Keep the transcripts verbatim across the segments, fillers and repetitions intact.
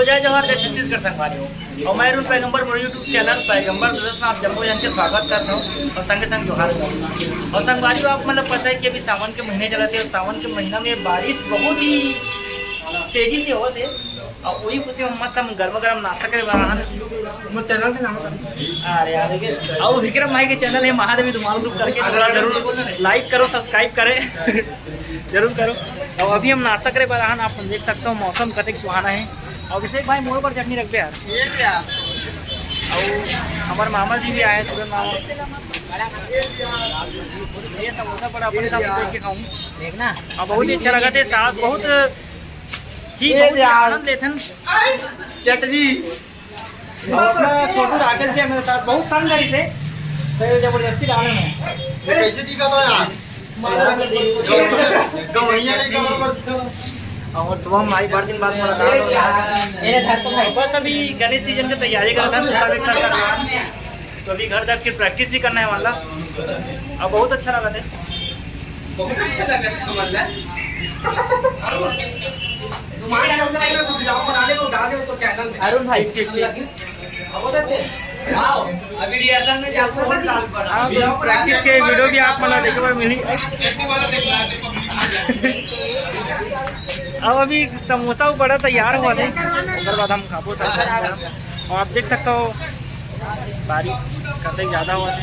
जय जोहार, जय छत्तीसगढ़ संगवारी हो। अउ मैं अरुण पैगंबर, मोर YouTube चैनल पैगंबर ब्लॉग्स में आप जम्मो जन के स्वागत करत हूँ अउ संगे संग जोहार करत हूँ। अउ संगवारी हो, आप मन ल पता है कि अभी सावन के महीने चलत हे अउ सावन के महीना में बारिश बहुत ही तेजी से होत हे। अउ वही खुशी में मस्त हम गरमा गरम नाश्ता करे बर आन। मोर चैनल के नाम बता। अरे यार, देखिए, अउ विक्रम भाई के चैनल है महादेवी धुमाल ग्रुप करके, थोड़ा जरूर like करो, subscribe करे। जरूर करो। अउ अभी हम नाश्ता करे बर आन, आप मन देख सकते हो मौसम कतेक सुहाना है। अउ अभिषेक भाई, मोर बर चटनी रखबे यार। ये क्या? अउ हमारे मामा जी भी आए, सुगन मामा। ये समोसा बड़ा अपने हिसाब से देख के खाऊं। देखना। अब बहुत ही अच्छा लगा थे साथ, बहुत ही, ये बहुत ही यार। आनंद लेथन। चटनी। और अपना छोटू राकेश भी है मेरे साथ, बहुत संग है इसे, तो ये जबरदस्ती डाले में। ये कैसे दिखा था यार? गवैया नहीं, गवैया पर दिखा था। और शुभम भाई बड़ दिन बाद मुलाकात हो गया। मेरे घर तो भाई। बस अभी गणेश सीजन की तैयारी कर रहा था, तो सब एक साथ कर रहे हैं। तो अभी घर जाके फिर प्रैक्टिस भी करना है वाला। अब बहुत अच्छा लगा था। बहुत अच्छा लगा था वाला। तुम्हारे घर से आइए, तो vlog बना ले, वो डाल दे, वो तो चैनल में। अरुण भाई। ठीक, ठीक, ठीक। अब वो देखते हैं। आओ, अभी रिहर्सल में जाओ, बहुत डाल पड़ा। हाँ, तो प्रैक्टिस के वीडियो भी आप मन ला देखे बर मिली। अब अभी समोसा वो बड़ा तैयार हुआ थे, ओकर बाद हम खाबो सब। और आप देख सकते हो बारिश कतई ज्यादा हुआ थे।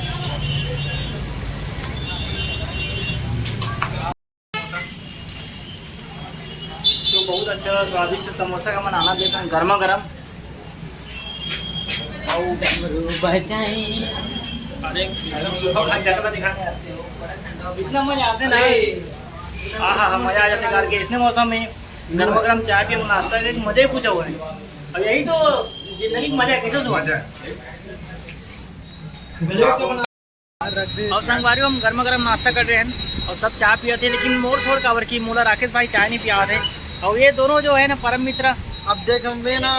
तो बहुत अच्छा स्वादिष्ट समोसा का मन आना देता है, गर्मा गर्म। अउ बचाई। अरे, एकदम सुबह भाई ज्यादा दिखाने आते हो। इतना मजा आते ना। हाँ, हाँ, हाँ, मजा आ जाता है करके। इसने मौसम में गर्मा गर्म चाय पिए, नाश्ता करके मजा ही कुछ और है। अब यही तो जिंदगी का मजा है, कैसे हुआ? मजा है। अउ संगवारी हो, हम गर्मा गर्म नाश्ता कर रहे हैं अउ सब चाय पिया थे, लेकिन मोर छोड़ काबर कि मोला राकेश भाई चाय नहीं पिया थे। अउ ये दोनों जो है ना परम मित्र। अब देख, हम में ना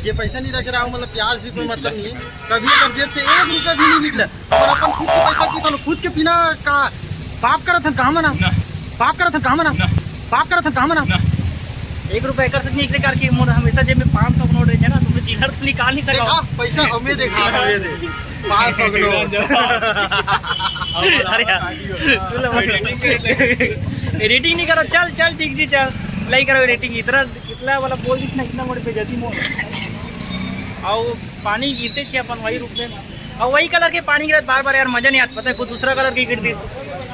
जे पैसा नहीं रखे रहा, मतलब प्याज भी कोई मतलब नहीं है। कभी अगर जेब से एक रुपया भी नहीं निकले, अगर अपन खुद के पैसा पीता ना, खुद के पीना का पाप करत हन, कहा मना? ना। पाप करत हन, कहा मना? ना। पाप करत हन, कहा मना? ना। एक रुपया एकर से निकले करके मोर हमेशा जेब में पाँच सौ का नोट रहिथे ना, तो मैं चिल्लर तो निकाल नहीं सका। देखा, पैसा हमें देखा, हमें दे। पाँच सौ का नोट। अरे यार, एडिटिंग नहीं करो, चल, चल, ठीक जी, चल, नहीं करो एडिटिंग। इतना, कितना वाला बोल दिस ना, इतना बड़े बेइज्जती मोर। अउ पानी गिरते छे अपन वही रुक में, अउ वही कलर के पानी गिरत बार बार यार, मजा नहीं आता, पता है, कुछ दूसरा कलर के गिर दिस,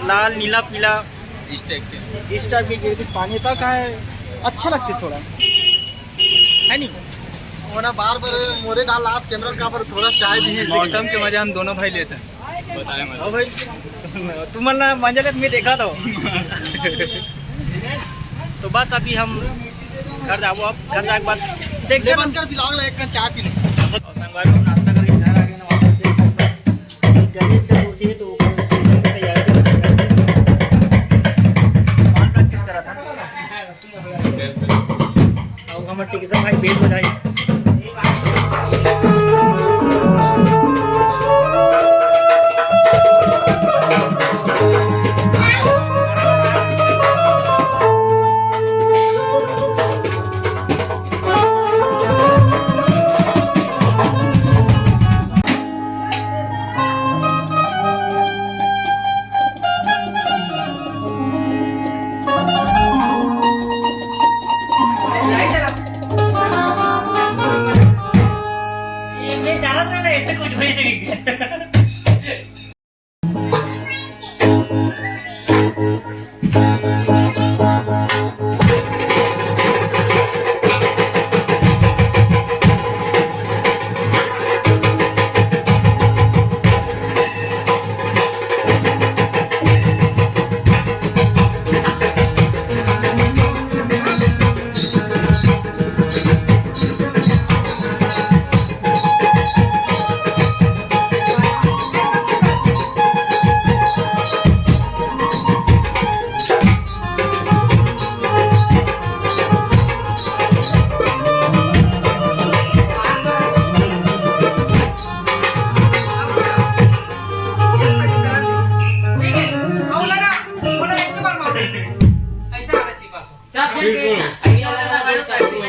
लाल, नीला, पीला। इस टाइप के। इस टाइप के गिर दिस पानी, तब का है, अच्छा लगता है थोड़ा, है नहीं? वो ना बार बार मोरे डाल आप कैमरा का पर थोड़ा चाय दी है। मौसम के मजा हम दोनों भाई लेते हैं। बताए मत। हाँ भाई। तुम ना मंजल में देखा था। तो बस अभी हम घर जाबो, अब घर जाके बाद देखते ले हैं। बंद कर, vlog ला, एक कन चाय पी ले। अउ संगवारी हो, नाश्ता करके घर आ गए ना, वहाँ पर देख सकते हैं। गणेश चतुर्थी है, तो ऊपर की तैयारी कर रहे हैं। प्रैक्टिस करा था। अउ हमर टिकसन भाई बेस बजाई।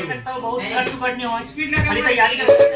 सकता हूँ, बहुत कट टू कट नहीं हो, स्पीड लगा, खाली तैयारी कर सकते हो।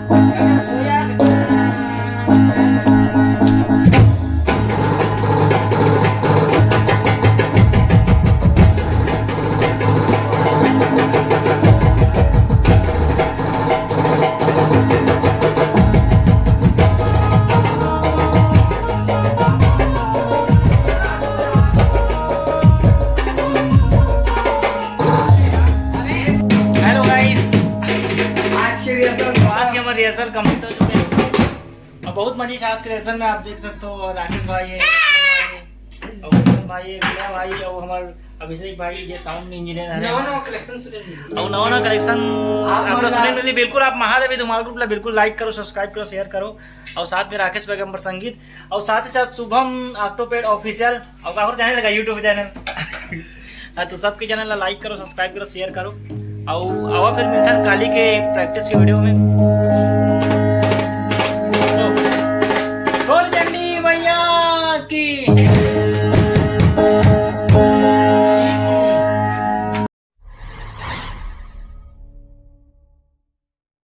हेलो गाइस, आज के रिहर्सल, आज के हमारे रिहर्सल कंप्लीट हो चुके हैं। अब बहुत मजे से आज के रिहर्सल में आप देख सकते हो, राकेश भाई है, और भाई है, विनय भाई है, और हमारे अभिषेक भाई, ये साउंड इंजीनियर है। नवा नवा कलेक्शन सुने मिली। और नवा नवा कलेक्शन आप आपका मतलब सुने मिली। बिल्कुल, आप महादेवी धुमाल ग्रुप ला बिल्कुल लाइक करो, सब्सक्राइब करो, शेयर करो, और साथ में राकेश पैगंबर संगीत, और साथ ही साथ शुभम ऑक्टोपैड ऑफिशियल, और का और चैनल लगा, यूट्यूब चैनल। हाँ, तो सबके चैनल ला लाइक करो, सब्सक्राइब करो, शेयर करो, और आवा फिर मिलथन काली के प्रैक्टिस के वीडियो में।